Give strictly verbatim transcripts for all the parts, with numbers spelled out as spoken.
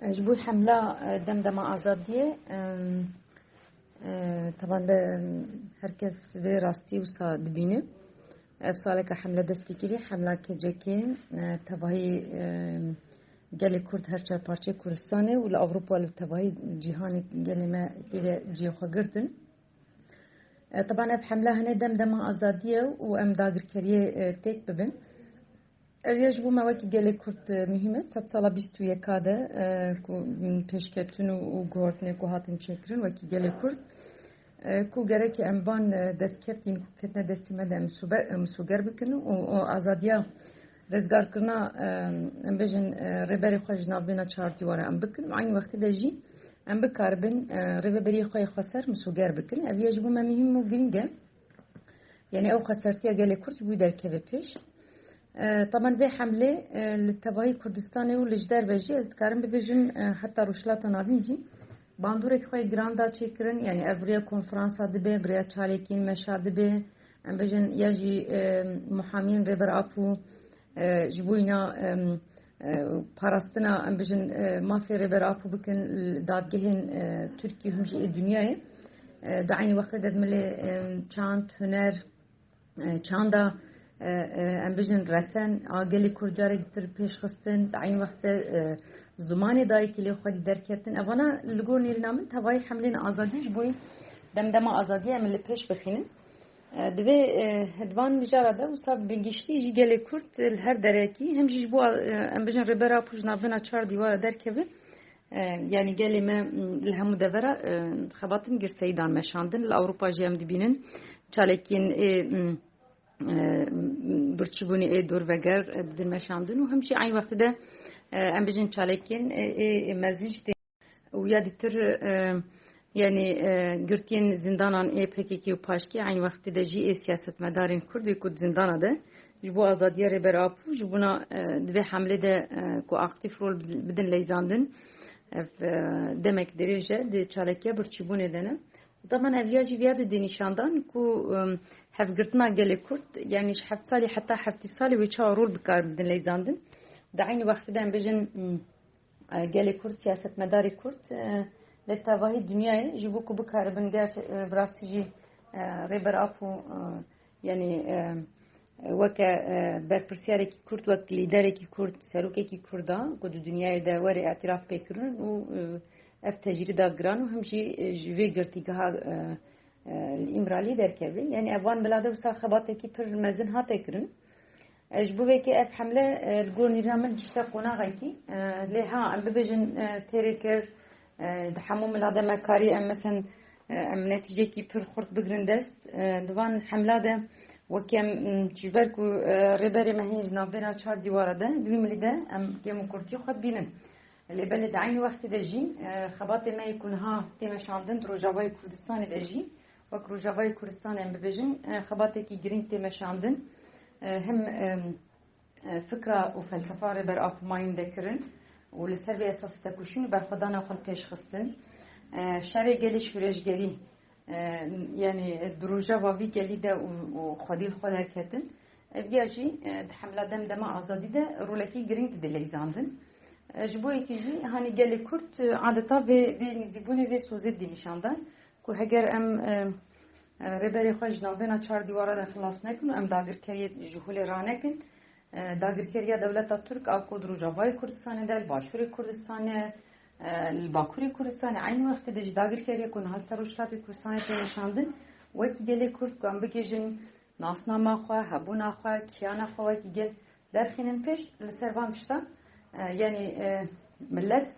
Ji bo hemla, e, Demdema Azadiyê, em, e, taban de, em, herkes vê rastî wisa dibîne. Ev saleke hemle dest pê kirî, hemla kecekê, e, tevahî, e, gelê Kurd her çar parçeyê Kurdistanê û li Ewropa û li tevahî cîhanê gelê me tê de cihê xwe girtin. E, taban ev hemle hene Demdema Azadiyê û em dagirkeriyê, e, têk bibin. Ev ya ji bo me wekî gelê Kurd, e, muhîm e. Sedsala bîst û yeka de, e, ku, m, pêşketin û, û guhertinê ku hatin çêkirin wekî gelê Kurd, e, ku gerek em van, e, destkeftên ku ketine destê me de em misobe-, em misoger bikin û, û azadiya rizgarkirina, e, em bêjin, e, rêberê xwe ji navbêna çar dîwara em bikin û aynî wextê de jî em bikaribin, e, rêveberiyê xwe yê xweser misoger bikin. Ev ya ji bo me muhîm û girîng e. Yani ew xesertiya gelê Kurd ji bo derkeve pêş. E, taban vê hemlê, e, li tevahî Kurdistanê û li ji derve jî ez dikarim bibêjim, e, heta Rojhilata Navîn jî bandorek xwe giran da çêkirin. Yani ev bi rêya konferansa dibe, bi rêya çalakiyên meşa dibe. Em bêjin ya jî, e, muhamiyên Rêber Apo, e, ji bo îna, e, e, parastina, em bêjin, e, mafê Rêber Apo bikin li dadgehên, e, Tirkiyê hûn jî ê dinyayê. E, di eynî wextê de di milê, e, çand, huner, e, çanda, e, e, em bêjin resen a gelê Kurd carek dir pêşxistin, di eynî wextê, e, zimanê dayikî lê xwedî derketin. Evana li gor nêrîna min tevayî hemlên azadî ji bo Demdema Azadiyê em li pêş bixînin. E, divê, e, di van mijara de wisa bi giştî jî gelê Kurd, e, li her derekî hem jî ji bo, e, em bêjin Rêber Apo ji navbêna çar dîwara derkeve, e, yani gelê me, m, li hemû devera, e, xebatin girseyî dan meşandin. Li Ewropa jî em dibînin çalakiyên ê, m, e, birçîbûnê ê dorveger, e, didin meşandin û hem jî eynî wextê de, e, em bêjin çalakiyên ê, ê, ê mezin jî tê û ya dîtir, e, yani, e, girtiyên zindanan ê P K K û paşkê, eynî wextê de jî ê siyasetmedarên Kurd ê ku di zindana de ji bo azadiya Rêber Apo, ji bona, e, di vê hemlê de, e, ku aktîf rol bidin leyzandin, ev, e, demek dirêj e, di çalakiya birçîbûnê de ne. Û taban ev ya jî viya dide nîşandan ku, e, hevgirtina gelê Kurd, yani ji heft salî heta heftî salî wê çawa rol bikar bidin leyzandin. Di eynî wextê de em bêjin, e, gelê Kurd, siyasetmedarê Kurd, e, li tevahî dinyayê ji bo ku bikaribin ger, e, bi rastî jî, e, Rêber Apo, e, yani, e, weke, e, berpirsiyarekî Kurd, wek lîderekî Kurd, serokekî Kurda ku di dinyayê de were îtiraf pê kirin û, e, ev tecrîda giran û him jî, e, ji vê girtîgeha, e, e, li Îmralî derkevin. Yani ev van bila de wisa xebatekî pir mezin hate kirin. E, ji bo vê ke ev hemle, e, li gor nîrina min gişte qonaxekî, e, lê ha, em bibêjin, e, têrê kir, e, di hemû mila de me karî em, mesen, e, em netîcekî pir xurt bigrin dest. E, di van hemla de wekî em, m, ji ber ku, e, rêberê me hîn ji navbêna çar dîwara de, di wî milî de em kêm û kurtî xwe dibînin. Lê belê di eynî wextê de jî, e, xebatê me yê ku niha tê meşandin di Rojavayê Kurdistanê de jî, wek Rojavayê Kurdistanê em bibêjin, e, xebatekî girîng tê meşandin. E, him, e, e, fikra û felsefa Rêber Apo mayîn de kirin û li ser vê esasî tekoşîn û berxwedana xwe li pêş xistin. E, şerê gelê şûreşgerî, e, yani di rojeva vî gelî de û, û xwedî li xwe derketin. Ev ya jî, e, di hemla Demdema Azadî de rolekî girîng dide leyzandin. E, ji bo yekî jî, hanî gelê Kurd, e, adeta vê, vê nîzîbûnê, vê sozê dide nîşandan ku heger em, e, e, rêberê xwe ji navbêna çar dîwara de xilas nekin û em dagirkeriyê ji holê ranekin, e, dagirkeriya dewleta Tirk a ku di Rojavayê Kurdistanê de, li Başûrê Kurdistanê, e, li Bakurê Kurdistanê, eynî wextê de jî dagirkeriya ku niha li ser Rojhilatê Kurdistanê tê nîşandin, wekî gelê Kurd ku em bigihîjin nasnama xwe, hebûna xwe, kiyana xwe wekî gel derxînin pêş, li ser van tişta, e, yani, e, millet,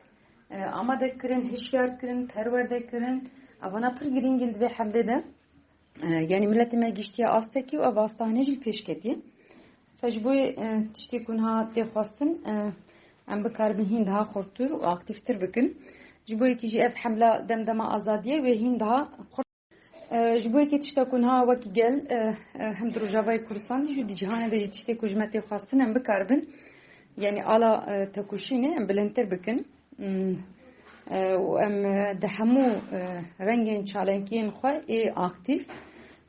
e, amade kirin, hişyar kirin, perwerde kirin. Evana pir girîng in di vê hemlê de. E, yani milletê me gihîştiye astekî û ev asta hene jî li pêş ketiye. Sa ji bo, e, tiştê ku niha tê xwestin, e, em bikaribin hîn daha xurttir û aktîftir bikin. Ji bo yekî jî ev hemla Demdema Azadiyê wê hîn daha xurt. E, ji bo yekê tişta ku niha wekî gel, e, e, hem di Rojavayê Kurdistan de jî, di cîhanê de jî tiştê ku ji me tê xwestin em bikaribin, yani ala, e, tekoşînê em bilindtir bikin. Hmm, e, û em, e, di hemû, e, rengên çalakiyên xwe ê aktîf,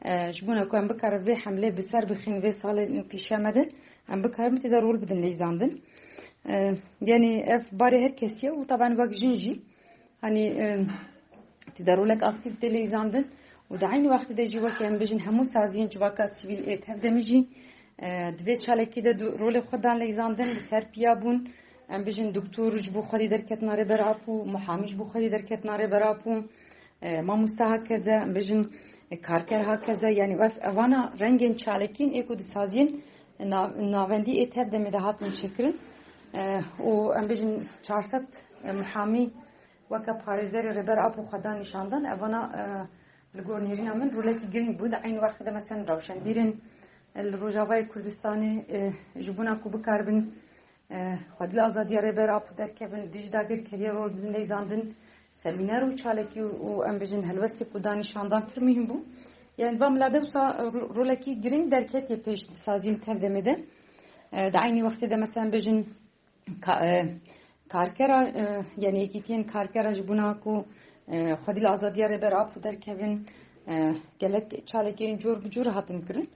e, ji bona ku em bikarin vê hemlê bi ser bixin vê salên pêşiya me de, em bikarin tê de rol bidin leyzandin. E, Yanî ev barê her kesî ye û taban wek jin jî, hanî, e, tê de rolek aktîf tê leyzandin û di eynî wextê de jî weke em bijin hemû saziyên civaka sivîl ê tev de min jî, e, di vê çalakî de du-, rolê xwe dan leyzandin, li ser piya bûn. Em bijin doktor ji bo xwedî derketina Rêber Apo, muhamî ji bo xwedî derketina Rêber Apo, e, mamoste hakeze, em bijin, e, karker hakeze, yanî ev, evana rengên çalakîn ê ku di saziyên na-, navendî ê tev demê de hatin çêkirin. E, û em bijin çar sed, e, muhamî weke parêzerê Rêber Apo xwe da nîşandan, evana, e, li gor nêrîna min rolekî girîng bû. Di eynî wextê de, mesela, rewşenbîrên, e, li Rojavayê Kurdistanê, e, ji bona ku bikaribin, e, xwedî li azadiya Rêber Apo derkevin, dijî dagirkeriya rol bidin leyzandin, semîner û çalakî û, û em bijin helwestê ku da nîşandan pir muhîm bû. Yani va min la de wisa ro-, rolekî girîng derketiye pêş di saziyên tev demê de. E, di eynî wextê de, mesela, em bijin ka-, e, karkera, e, yani yekîtiyên karkera ji bona ku, e, xwedî li azadiya Rêber Apo derkevin, e, gelek çalakiyên cor bi cor hatin kirin.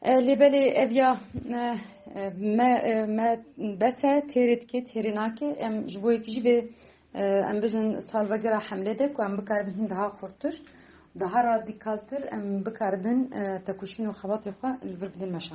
E, lê belê ev ya, e, e, me, e, me bes e, têrê dike, têrê nake. Em ji bo yekî jî vê, e, em bijin salvegera hemlê de ku em bikaribin hîn daha xurtir, daha radikaltir em bikaribin, e, tekoşîn û xebatê xwe li vir bidin meşa.